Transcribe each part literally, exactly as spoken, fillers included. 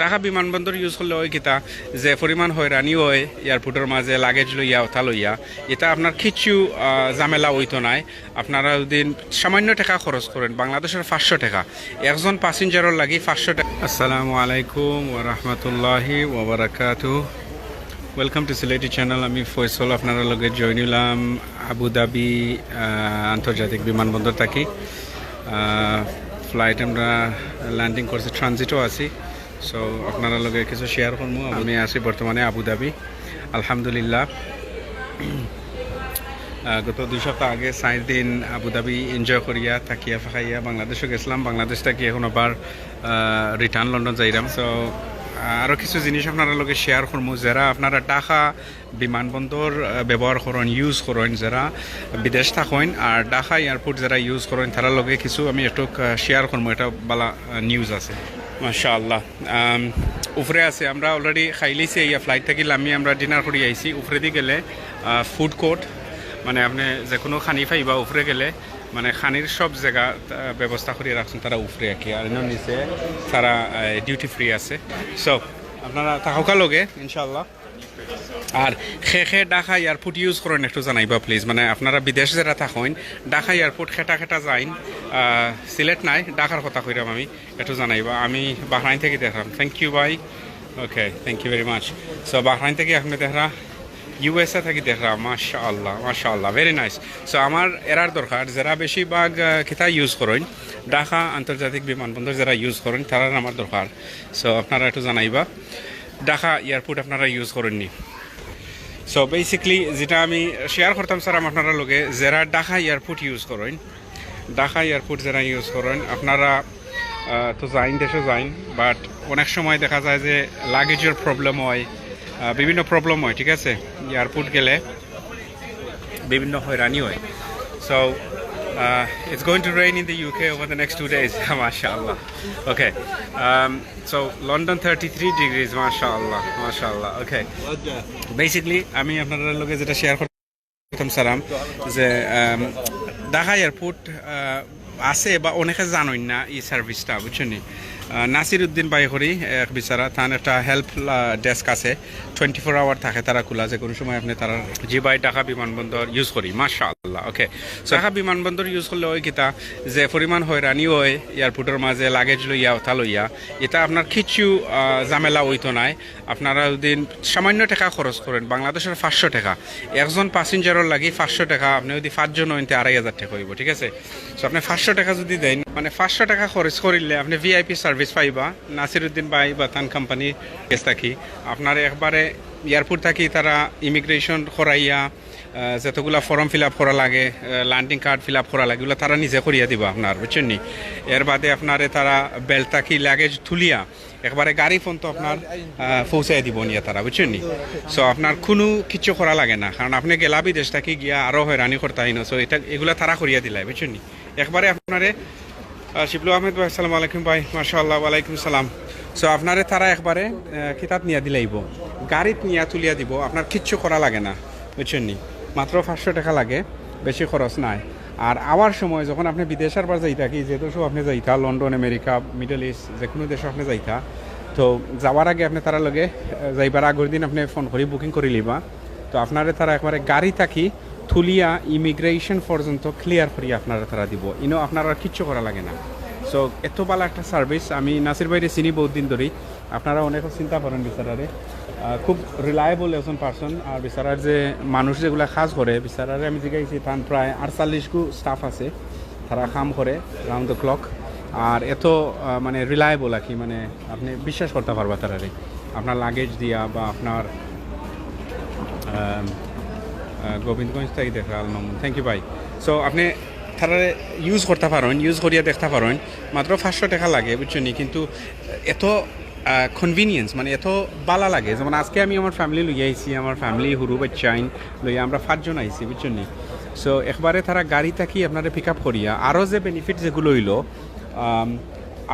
ঢাকা বিমানবন্দর ইউজ করলে অয় কিতা, যে পরিমাণ হয়রানি অয় এয়ারপোর্টর মাঝে লাগেজ লইয়া, ওটা লইয়া, ইটা আপনার কিচ্ছু, আহ, ঝামেলা অইতো নায়। আপনারা যদি সামান্য টেকা খরচ করইন, বাংলাদেশর পাঁচশো টেকা, একজন প্যাসেঞ্জারর লাগি পাঁচশো টেকা। আসসালামু আলাইকুম ওয়া রাহমাতুল্লাহি ওয়া বারাকাতুহু। Welcome to Sylheti channel. আমি ফয়সল, আপনারার লগে জয়েন অইলাম আবুধাবি, আহ, আন্তর্জাতিক বিমানবন্দর থাকি। আহ, ফ্লাইট আমরা ল্যান্ডিং করছি, ট্রানজিটও আছি। সো আপনারার লগে কিছু শেয়ার করমু। আমি আছি বর্তমানে আবুধাবি, আলহামদুলিল্লাহ। আহ, গত দুই সপ্তাহ আগে চাইর দিন আবুধাবি এনজয় করিয়া, থাকিয়া ফাকাইয়া বাংলাদেশও গেছিলাম। বাংলাদেশ থাকি এখন আবার, আহ, রিটার্ন লন্ডন যাইরাম। সো, আহ, আরও কিছু জিনিস আপনারার লগে শেয়ার করমু। যেরা আপনারা ঢাকা বিমানবন্দর, আহ, ব্যবহার করইন, ইউজ করইন, যেরা বিদেশ থাকইন, আর ঢাকা এয়ারপোর্ট যেরা ইউজ করইন, তারার লগে কিছু আমি একটু, আহ, শেয়ার করমু। এটা বালা, আহ, নিউজ আছে, মাশাআল্লাহ। আম, উপরে আছে, আমরা অলরেডি খাইলিছি, এই ফ্লাইট থাকি লামি আমরা ডিনার করি আইছি। উপরেদি গেলে, আহ, ফুড কোর্ট, মানে আপনি যে কোনো খানি পাইবা উপরে গেলে, মানে খানির সব জায়গা, আহ, ব্যবস্থা করিয়া রাখছইন তারা উপরে আর কি। আর এর নিচে তারা, আহ, ডিউটি ফ্রি আছে। সো আপনারা থাকউক্কা লগে ইনশাআল্লাহ। আর কে কে ঢাকা এয়ারপোর্ট ইউজ করইন একটু জানাইবা প্লিজ। মানে আপনারা বিদেশ যেরা থাকইন, ঢাকা এয়ারপোর্ট কেটা কেটা যাইন, আহ, সিলেট নায়, ঢাকার কথা কইরাম আমি, একটু জানাইবা। আমি বাহরাইন থাকি দেখরাম। Thank you ভাই। Okay, thank you very much. So Bahrain থাকি আপনি দেখরা, ইউএসএ থাকি দেখরা, মাশাআল্লাহ, মাশাআল্লাহ, very nice. সো আমার এরার দরকার, যেরা বেশিরভাগ, আহ, কিতা ইউজ করইন, ঢাকা আন্তর্জাতিক বিমানবন্দর যেরা ইউজ করইন, তারার আমার দরকার। সো আপনারা একটু জানাইবা, ঢাকা এয়ারপোর্ট আপনারা ইউজ করইন নি? সো বেসিক্যালি যেটা আমি শেয়ার করতাম চাইরাম আপনারার লগে, যেরা ঢাকা এয়ারপোর্ট ইউজ করইন, ঢাকা এয়ারপোর্ট যেরা ইউজ করইন, আপনারা, আহ, তো যাইন, দেশে যাইন, বাট অনেক সময় দেখা যায় যে লাগেজর প্রবলেম হয়, আহ, বিভিন্ন প্রবলেম হয়, ঠিক আছে? এয়ারপোর্ট গেলে বিভিন্ন হয়রানি হয়। So, uh, it's going to rain in the U K over the next two days. মাশাআল্লাহ। Okay. Um, so London thirty-three degrees, মাশাআল্লাহ, মাশাআল্লাহ। Okay. বেসিক্যালি আমি আপনারার লগে যেটা শেয়ার করতাম চাইরাম যে, আম, ঢাকা এয়ারপোর্ট, আহ, আছে বা অনেকে জানইন না এই সার্ভিসটা, বুঝছইন নি? আহ, নাসির উদ্দিন ভাই করি এক বিচারা, তান একটা হেল্প, আহ, ডেস্ক আছে, টোয়েন্টি ফোর আওয়ার থাকে তারা খোলা, যে কোনো সময় আপনি তারা। জি ভাই, ঢাকা বিমানবন্দর ইউজ করি, মাশাআল্লাহ। ওকে, সো ঢাকা বিমানবন্দর ইউজ করলে অয় কিতা, যে পরিমাণ হয়রানি অয় এয়ারপোর্টর মাঝে লাগেজ লইয়া, ওটা লইয়া, ইটা আপনার কিচ্ছু, আহ, ঝামেলা অইতো নায়। আপনারা যদি সামান্য টেকা খরচ করইন, বাংলাদেশর পাঁচশো টেকা, একজন প্যাসেঞ্জারর লাগি পাঁচশো টেকা, আপনি যদি পাঁচজন অইন, তে আড়াই হাজার টেকা অইবো, ঠিক আছে? সো আপনি পাঁচশো টেকা যদি দেইন, মানে পাঁচশো টেকা খরচ করিলে আপনি ভিআইপি সার্ভিস পাইবা, নাসির উদ্দিন ভাই বা তান কোম্পানি গেছ থাকি। আপনার একবারে এয়ারপোর্ট থাকি তারা ইমিগ্রেশন করাইয়া, আহ, যতগুলা ফর্ম ফিল আপ করা লাগে, আহ, ল্যান্ডিং কার্ড ফিল আপ করা লাগে, ওগুলা তারা নিজে করিয়া দিবা আপনার, বুঝছইন নি? এর বাদে আপনারে তারা বেল্ট থাকি লাগেজ তুলিয়া একবারে গাড়ি পর্যন্ত আপনার, আহ, পৌঁছাই দিব নিয়া তারা, বুঝছইন নি? সো আপনার কোনো কিচ্ছু করা লাগে না, কারণ আপনি গেলা বিদেশ থাকি গিয়া আরও হয়রানি করতা অইন। সো এটা, এগুলা তারা করিয়া দিলায়, বুঝছইন নি? একবারে আপনারে, আহ, শিবলু আহমেদ ভাই, আসসালামু আলাইকুম ভাই। মাশাআল্লাহ, ওয়ালাইকুম সালাম। সো আপনারে তারা একবারে, আহ, কিতাত নিয়া দিলাইবো, গাড়িত নিয়া তুলিয়া দিব, আপনার কিচ্ছু করা লাগে না, বুঝছইন নি? মাত্র পাঁচশো টেকা লাগে, বেশি খরচ নাই। আর আওয়ার সময় যখন আপনি বিদেশ আরবার যাইতা, কি যে দেশও আপনি যাইতা, লন্ডন, আমেরিকা, মিডল ইস্ট, যে কোনো দেশও আপনি যাইতা, তো যাওয়ার আগে আপনি তারার লগে, আহ, যাইবার আগর দিন আপনি ফোন করি বুকিং করি লিবা। তো আপনারে তারা একবারে গাড়ি থাকি তুলিয়া ইমিগ্রেশন পর্যন্ত ক্লিয়ার করিয়া আপনারে তারা দিব, ইনো আপনার আর কিচ্ছু করা লাগে না। সো এত ভালা একটা সার্ভিস, আমি নাসির ভাইরে চিনি বহুত দিন ধরি, আপনারা অনেক চিন্তা করেন বিচারারে। আহ, খুব রিলায়েবল একজন পার্সন। আর বিচারার যে মানুষ যেগুলা কাজ করে, বিচারারে আমি জিগাইছি, তান প্রায় আটচল্লিশ গু স্টাফ আছে, তারা কাম করে রাউন্ড দ্য ক্লক। আর এত, আহ, মানে রিলায়েবল আর কি, মানে আপনি বিশ্বাস করতা পারবা তারারে, আপনার লাগেজ দিয়া বা আপনার, আম, আহ, গোবিন্দগঞ্জ থাকি দেখরা আল মামুন, থ্যাংক ইউ ভাই। সো আপনি তারারে ইউজ করতা পারইন, ইউজ করিয়া দেখতা পারইন, মাত্র পাঁচশো টেকা লাগে, বুঝছইন নি? কিন্তু এত, আহ, কনভিনিয়েন্স, মানে এত ভালা লাগে। যেমন আজকে আমি আমার ফ্যামিলি লইয়া আইছি, আমার ফ্যামিলি হুরু বাচ্চাইন লইয়া আমরা পাঁচজন আইছি, বুঝছইন নি? সো একবারে তারা গাড়ি থাকি আপনারে পিক আপ করিয়া, আরও যে বেনিফিট যেগুলো অইলো, আম,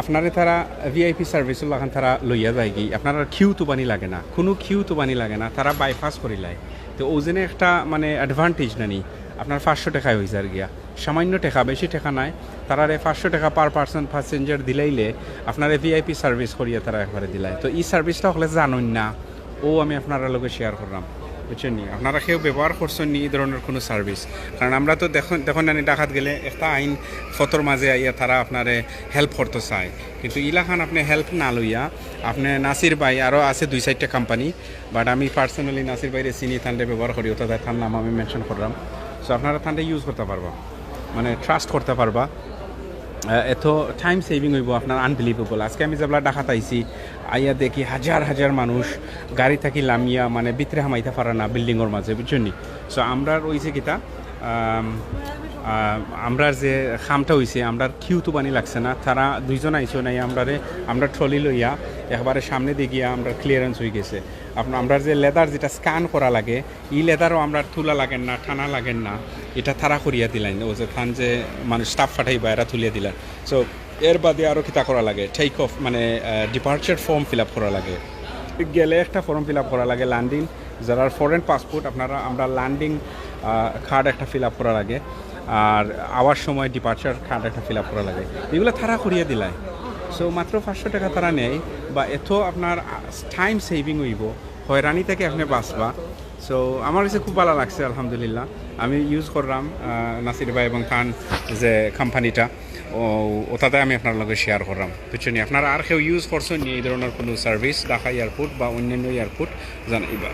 আপনারে তারা ভিআইপি সার্ভিসর লাখান তারা লইয়া যায়গি, আপনার আর কিউ তুবানি লাগে না, কোনো কিউ তুবানি লাগে না, তারা বাইপাস করিলায়। তো অউ যেন একটা মানে অ্যাডভান্টেজ নানি, আপনার পাঁচশো টেকায় অই যার গিয়া। সামান্য টেকা, বেশি টেকা নাই, তারারে পাঁচশো টেকা per person passenger দিলাইলে আপনারে ভিআইপি সার্ভিস করিয়া তারা একবারে দিলায়। তো ই সার্ভিসটা হকলে জানইন না, অউ আমি আপনারার লগে শেয়ার করলাম, বুঝছইন নি? আপনারা কেউ ব্যবহার করছইন নি ই ধরনর কুনু সার্ভিস? কারণ আমরা তো দেখইন, দেখইন না নি, ঢাকাত গেলে একটা আইন ফতর মাঝে আইয়া তারা আপনারে হেল্প করতো চায়, কিন্তু ইলাখান আপনে হেল্প না লইয়া আপনে নাসির ভাই, আরও আছে দুই চাইরটা কোম্পানি, বাট আমি পার্সোনালি নাসির ভাইরে চিনি, তানরে ব্যবহার করি, অর্থাৎ তান নাম আমি মেনশন করলাম। সো আপনারা তানরে ইউজ করতা পারবা, মানে ট্রাস্ট করতা পারবা। আহ, এত টাইম সেভিং অইবো আপনার, আনবিলিভেবল। আজকে আমি যেবলা ঢাকাত আইছি, আইয়া দেখি হাজার হাজার মানুষ গাড়ি থাকি লামিয়া মানে ভিতরে হামাইতা পারে না বিল্ডিংর মাঝে, বুঝছইন নি? সো আমরার অইছে কিতা, আম, আহ, আমরার যে কামটা অইছে, আমরার কিউ তো বানি লাগছে না, তারা দুইজন আইছইন, আইয়া আমরারে, আমরা ট্রলি লইয়া একবারে সামনে দি গিয়া আমরার ক্লিয়ারেন্স অই গেছে। আপনার, আমরার যে লেদার যেটা স্ক্যান করা লাগে, ই লেদারও আমরার তুলা লাগের না, টানা লাগের না, ইটা তারা করিয়া দিলাইন। অউ যে তান যে মানুষ স্টাফ পাঠাইবা, এরা তুলিয়া দিলা। সো এর বাদে আরও কিতা করা লাগে? টেক অফ মানে ডিপার্চার ফর্ম ফিল আপ করা লাগে, গেলে একটা ফর্ম ফিল আপ করা লাগে। ল্যান্ডিং, যারার ফরেন পাসপোর্ট আপনারা, আমরা ল্যান্ডিং কার্ড একটা ফিল আপ করা লাগে, আর আওয়ার সময় ডিপার্চার কার্ড একটা ফিল আপ করা লাগে। ইগুলা তারা করিয়া দিলায়। সো মাত্র পাঁচশো টেকা তারা নেয়, বা এত আপনার টাইম সেভিং অইবো, হয়রানি থাকি আপনে বাঁচবা। সো আমার কাছে খুব ভালা লাগছে, আলহামদুলিল্লাহ। আমি ইউজ করলাম আহ, নাসির ভাই এবং তান যে কোম্পানিটা, ও, অতাতে আমি আপনারার লগে শেয়ার করলাম, বুঝছইন নি? আপনারা আর কেউ ইউজ করছইন নি ই ধরনর কুনু সার্ভিস ঢাকা এয়ারপোর্ট বা অন্যান্য এয়ারপোর্ট, জানাইবা।